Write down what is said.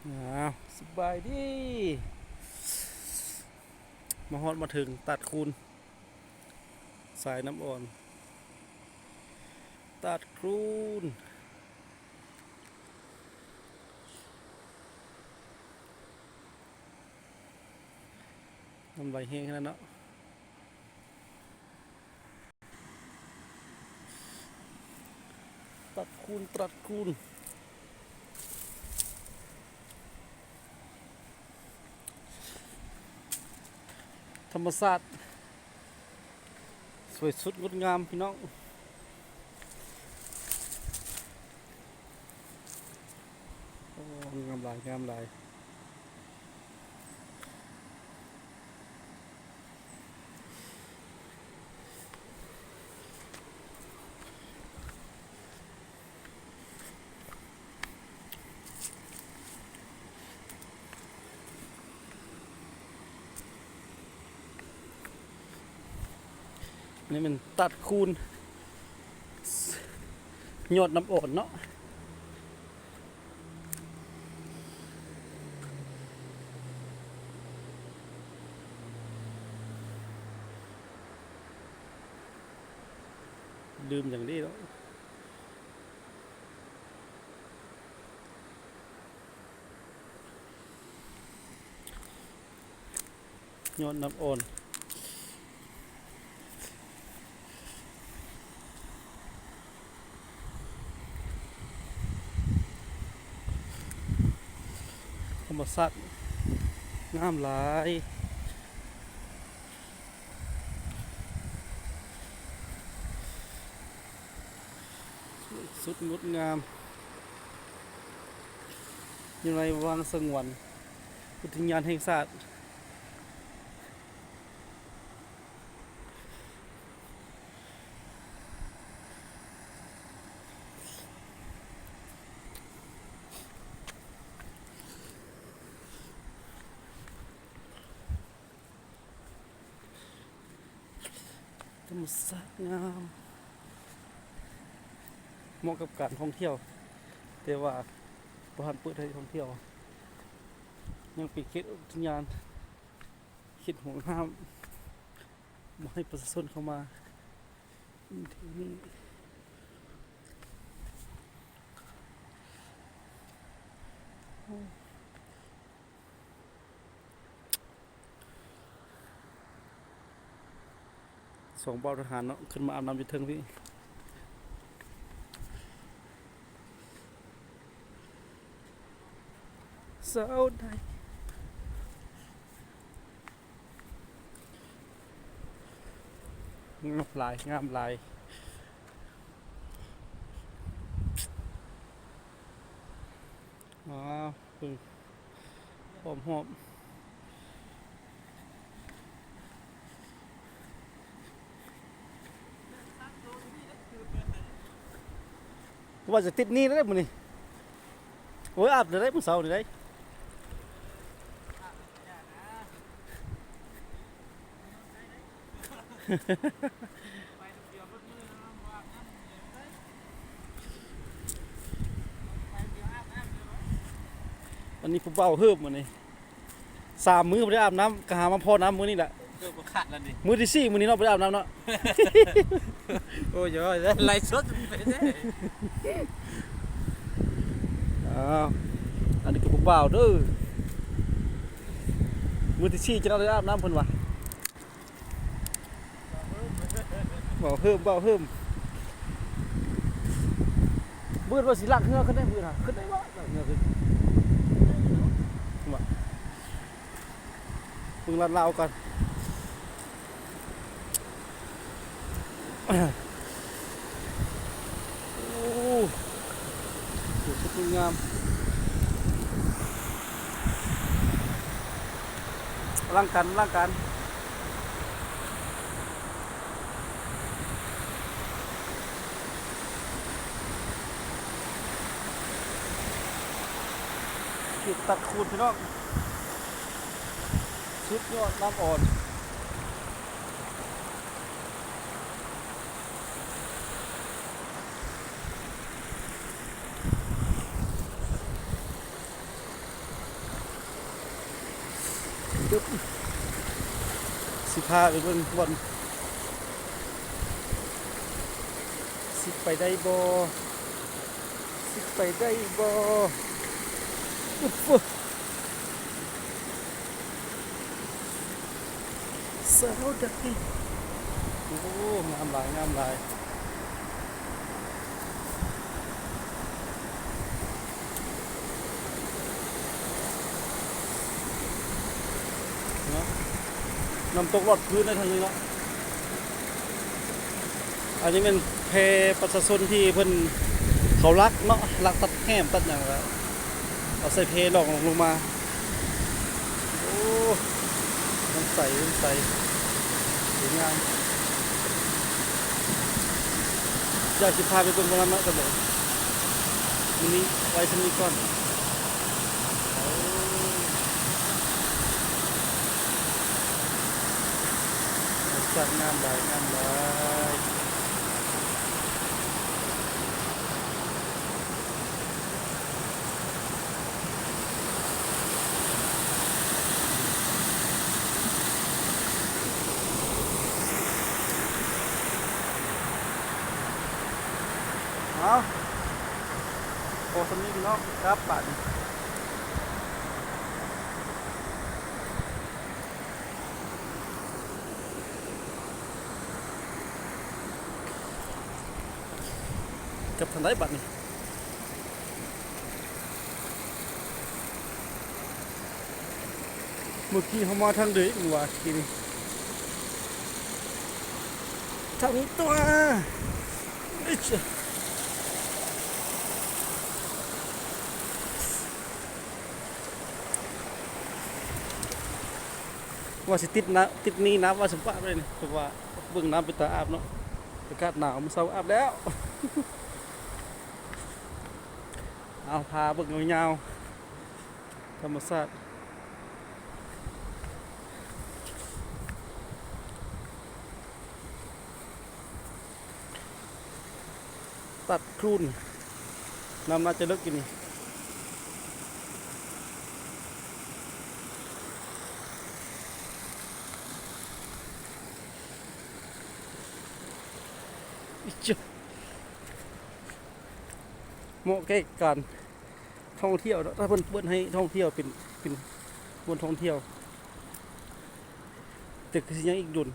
ອ້າວ ສະບາຍດີ ມາຮອດມາເຖິງຕາດຄູນ ສາຍນ້ຳອ່ອນ ຕາດຄູນ ນ້ຳໄຫຼແຮງຂະໜາດເນາະ. ຕາດຄູນ ຕາດຄູນ ທຳມະຊາດ ສວຍສົດງົດງາມພີ່ນ້ອງ. ໂອ້ ງາມຫຼາຍ ງາມຫຼາຍ. ນີ້ແມ່ນຕາດຄູນ ຍອດນ້ຳອ່ອນເນາະ. ດື່ມຫຍັງດີເນາະ ຍອດນ້ຳອ່ອນ. ທຳມະຊາດງາມຫຼາຍ ສວຍສົດງົດງາມ ຢູ່ໃນວັງສະຫງວນ ອຸທິຍານແຫ່ງຊາດ. ທຳມະຊາດງາມ ເໝາະກັບການທ່ອງທ່ຽວ ແຕ່ວ່າບໍ່ທັນເປີດໃຫ້ທ່ອງທ່ຽວ ຍັງເປັນເຂດອຸທິຍານ ເຂດຫວງຫ້າມ ບໍ່ໃຫ້ປະຊາຊົນເຂົ້າມາພື້ນທີ່ນີ້. ສອງບ່າວທະຫານເນາະ ຂຶ້ນມາອາບນ້ຳຢູ່ເທິງພີ້ ສາວໃດ. ງາມຫຼາຍ ງາມຫຼາຍ. ອ້າວ ເບິ່ງ ອ້ອມຮອບ ວ່າຈະຕິດໜີ້ແລ້ວມື້ນີ້. ໂອ້ຍ ອາບແລ້ວໄດ໋ ມື້ເຊົ້ານີ້ໄດ໋. ອັນນີ້ຜູ້ບ່າວເຮີບມື້ນີ້ ສາມມື້ບໍ່ໄດ້ອາບນ້ຳ ກະຫາມາພໍ້ນ້ຳມື້ນີ້ແຫຼະ. ເອີ ບໍ່ຂາດແລ້ວນີ້ ມື້ທີສີ່ມື້ນີ້ເນາະ ບໍ່ໄດ້ອາບນ້ຳເນາະ. ໂອ້ຍ ໄລຟ໌ສົດໄປເດ້. ອ້າວ ອັນນີ້ກະຜູ້ບ່າວເດີ ມື້ທີສີ່ຈະໄດ້ອາບນ້ຳເພິ່ນວ່າ. ບ່າວເຮີມ ບ່າວເຮີມ ບືດວ່າຊິລາກເຮືອຂຶ້ນໄດ້ ບືດຫາ ຂຶ້ນໄດ້ບໍ່ ລາກເຮືອຂຶ້ນ ວ່າ ເບິ່ງລາດລາວກ່ອນ. ໂອ້ ສວຍສົດງົດງາມ ອະລັງການ ອະລັງການ. ເຂດຕັດຂູດພີ່ນ້ອງ ສຸດຍອດນ້ຳອ່ອນ. ຕຶບ ຊິພາໄປເບິ່ງບ່ອນ ຊິໄປໄດ້ບໍ່ ຊິໄປໄດ້ບໍ່ ອຶບ ສາວໃດ ໂອ້ ງາມຫຼາຍ ງາມຫຼາຍ. ເນາະ ນ້ຳຕົກຫຼອດພື້ນໄດ້ທາງນີ້ເນາະ ອັນນີ້ແມ່ນແພປະຊາຊົນທີ່ເພິ່ນເຂົາລັກເນາະ ລັກຕັດແຫ້ມຕັດຫຍັງ ແລ້ວເອົາໃສ່ແພລ່ອງລົງມາ. ໂອ້ ນ້ຳໃສ ນ້ຳໃສ ສວຍງາມ. ຢາກຊິພາໄປເບິ່ງໝໍລຳເນາະ ກະເລີຍມື້ນີ້ໄວ້ສ່ຳນີ້ກ່ອນ. ໂອ້ ສັດງາມຫຼາຍ ງາມຫຼາຍ. ເອົາ ພໍສ່ຳນີ້ພີ່ນ້ອງ ກັບບາດນີ້ ກັບທາງໃດບາດນີ້. ເມື່ອກີ້ເຮົາມາທາງເດີອີກວ່າ ກີ້ນີ້ ທາງນີ້ຕົວະ ເອີຍ ວ່າຊິຕິດນະ ຕິດໜີ້ນ້ຳວ່າສະບາຍເລີຍນີ້ ເພາະວ່າເບິ່ງນ້ຳເປັນຕາອາບເນາະ ອາກາດໜາວ ມື້ເຊົ້າອາບແລ້ວ. ເອົາ ພາເບິ່ງຍາວໆ ທຳມະຊາດ ຕັດຄື້ນ ນ້ຳໜ້າຈະເລິກຢູ່ນີ້. ອິ໊ດ ເໝາະແກ່ການທ່ອງທ່ຽວເນາະ ຖ້າເພິ່ນເປີດໃຫ້ທ່ອງທ່ຽວເປັນ ເປັນບ່ອນທ່ອງທ່ຽວ ແຕ່ຄືຊິຍັງອີກດົນ.